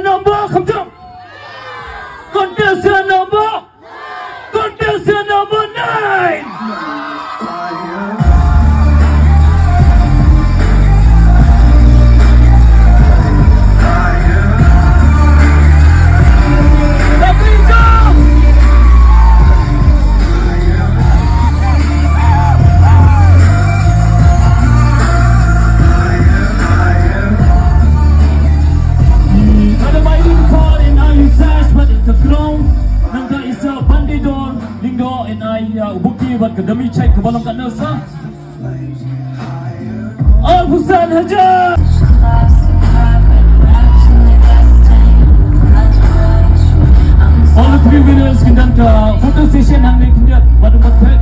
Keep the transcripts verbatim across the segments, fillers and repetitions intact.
Number, come down. Contestant number. Contestant number nine. Ka da bai ring call in ai u sash bad ka krong. Nangta isa bandit don lyngdoh in ai, uh, u buki bad ka dami chait ka ba long ka nurse. Arphew san hajar. All the three winners kin don ka photo session hangne khyndiat bad u mat phet.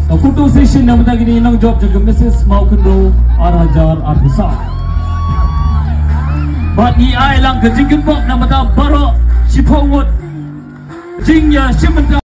Ka photo session na bynta kine ki nongjop jong ka Missus Mawkynrew ar hajar arphew san. Bad ngi ai lang ka jingkynmaw na bynta baroh shiphew ngut. Jingïashim bynta.